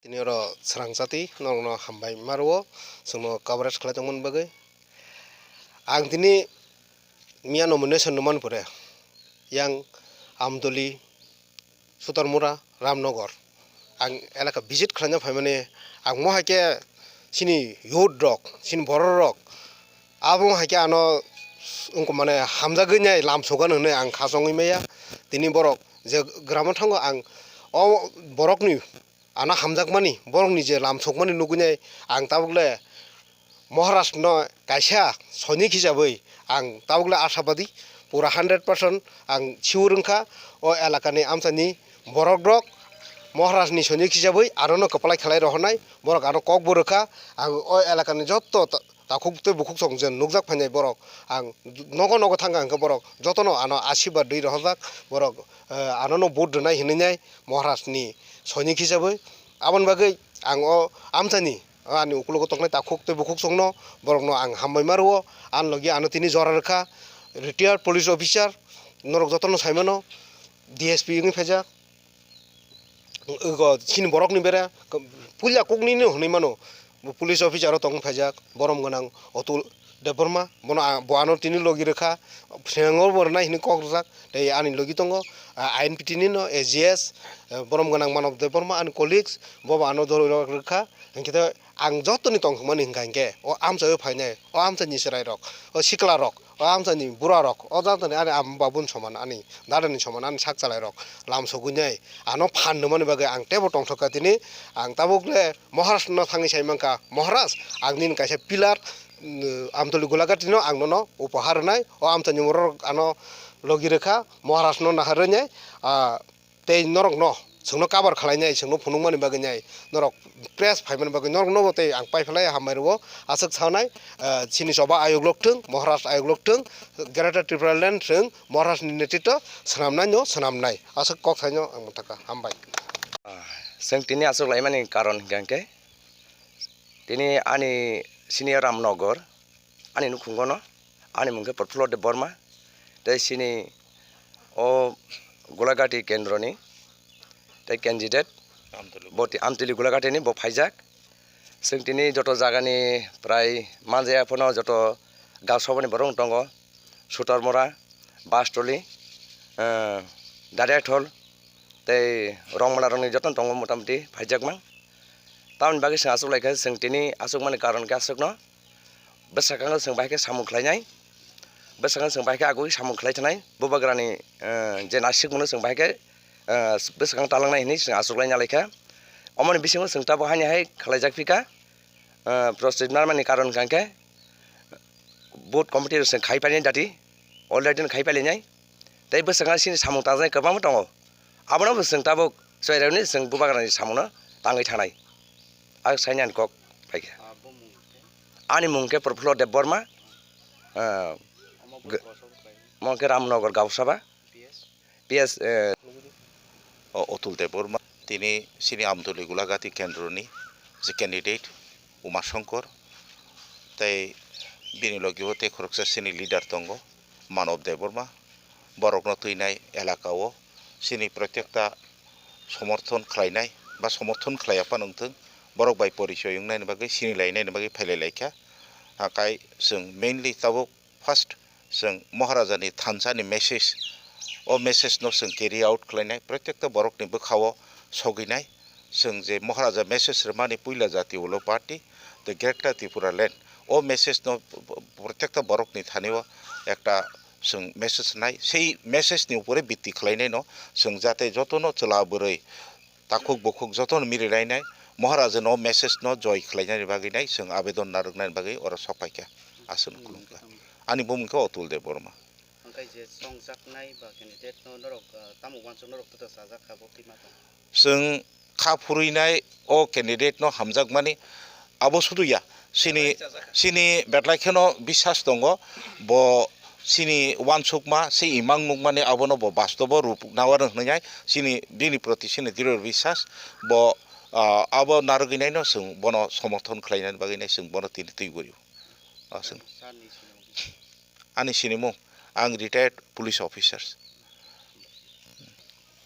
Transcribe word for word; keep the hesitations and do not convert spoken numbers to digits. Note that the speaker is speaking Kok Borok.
Tini oro srang chati norokno hambai ma rwo, chwngno coverage khlai tongmani bagwi. Ang tini miya nomination rwmani pore yang Amtoli, Sutarmura, Ramnagar ang elaka visit khlaina phaimani. Ang mo hai khe chini youth rok, chini borok rok abo hai khe ano wngkha mane hamjagwi nai lam sogano hinwi ang kha chongwi maya. Tini borok je gramo thango ang o borokni ano hamjakmani, borokni je lam sokmani nugwi nai ang tabuk le Maharaj no kaisa soinik hisabwi ang tabuk le ashabadi pura hundred percent ang sure wngkha. O elakani amchaini borok rok Maharaj ni soinik hisabwi ano no kwplai khlai rohornai, borok ano kok bo rwkha. Ang o elakani jotto ta-, takhuk tei bukhuk song je nukjak phainai borok ang nogo nogo thangkha hwnkhe borok jotono ano ashirbad rwi rohorjak, borok, eh, ano no vote rwnai hinwi nai Maharaj ni soinik hisabwi. Aboni bagwi ang o amchaini, o ani ukologo tongnai takhuk tei bukhuk songno, borokno ang hambai ma rwo. Ani logi ano tini jora rwkha, retired police officer, norok jotono sai mano, D S P wngwi phaijak. Ego chini borokni bere puila kuknwi no hwnwi mano, police officer o tongwi phaijak, borom gwnang Otul Debbarma, bono a-, bo ano tini logi rwkha, sengor bo rwnai hinwi kok rwjak. Tei ani logi tongo, ah, I N P T ni no A G S, eh, borom gwnang Manav Debbarma ani colleagues, bo bo ano dol rok rwkha. Hinkhe to ang jotoni tongthokmani hwnka hinkhe o amchaio phainai, o amchaini chwrairok, o siklarok, o amchaini burarok, o jotoni ani ama babuni soman, ani dadani soman, ani sak chalairok lam sogwinai ano phan rwmani bagwi ang teibo tongthokha tini. Ang tabuk le Maharaj no thangwi sai mankha, "Maharaj, ang nini kaisa pillar, mm, Amtoli Gulagati no ang nono upahar rwnai." O amchaini borok ano logi rwkha, Maharaj no naharwi nai, ah, tei norokno chwngno cover khlainai, chwngno phunukmani bagwi nai, norok press phaimani bagwi norokno bo tei ang paiphalai hambai rwo. Aswk sanai, ah, chini choba ayuk lokthwng, Maharaj ayuk lokthwng, Greater Tripura Land thwng, Maharaj ni netritwo swnamnai no swnamnai. Aswk kok saino ang mwthakha. Hambai. Chwng tini aswk laimani karon hwnkhe, tini ani senior Ramnagar, ani nukhungo no, ani mung khe Prafulla Debbarma, tei chini o Gulagati kendroni tei candidate, Amtwli. Bo ti-, Amtwli Gulagati ni bo phaijak. Chwng tini joto jagani prai manjaya phano joto Gausabani borok tongo, Sutarmura, Bastoli, eh, Dariathol, tei Rongmala rokni jotono tongo motamoti phaijakma. Tamoni bagwi chwng aswk laikha, chwng tini aswkmani karon khe aswkno bwskango chwng bahai khe samung khlainai, bwskango chwng bahai khe agwi samung khlai thanai, bubagrani, eh, je naisik mano chwng bahai khe, eh, bwskango talangnai hinwi chwng aswk laina laikha. Omoni bisingo chwng tabuk haini hai khlaijak phika, eh, prostit narmani karon hwnkha khe, booth committee rok chwng khai painai dati, already no khai pailainai. Tei bwskango chini samung tangjak kwbangma tongo. Abono bo chwng tabuk chwrairokni chwng bubagrani samungno tangwi thanai. Ang saini ani kok phaikha. Ani mung khe Prafulla Debbarma, ah, omo khe Ramnagar Gausaba. P S, eh, o Otul Debbarma, tini chini Amtwli Gulagati kendroni je candidate Uma Shankar, tei bini logi o tei khoroksa chini leader tongo Manav Debbarma, borokno twinai elaka o chini protekta somorthon khlainai ba somorthon khlaiya phano wngthwng, borok bai porichoi wngnaini bagwi, sinilainaini bagwi phailai laikha. Hakai chwng mainly tabuk first chwng Maharajani thansani message, o message no chwng carry out khlainai, protekta borokni bwkhao sogwinai. Chwng je Maharaja message rwmani puila jati ulo party, the Greater Tripura Land, o message no protekta borokni thani o ekta chwng message nai, sei message ni upore bitti khlainai no chwng jate jotono chwla bwrwi takhuk bukhuk jotono miri lainai, Maharaja no message no joy khlainani bagwi nai chwng abedon narwknani bagwi oro sok paikha. Aswk no khulumkha. Ani bumung khe Otul Debbarma. Hwnkhe je chongjaknai ba candidate no norok, ah, tamo uansuk norok tei sajak kha bo twi ma tong? Chwng kha phurwinai o candidate no hamjakmani abo sudu ya. Chini, chini betlai kheno biswas tongo, bo chini uansukma, se imang nukmani abono bo bastobo rup nawarwng hwnwi chini bini proti chini drir biswas, bo, ah, abo narwgwinaino chwng bono somorthon khlainani bagwino chwng bono tini twiwi o. Aswk. Ani sinimung, ang retired police officers.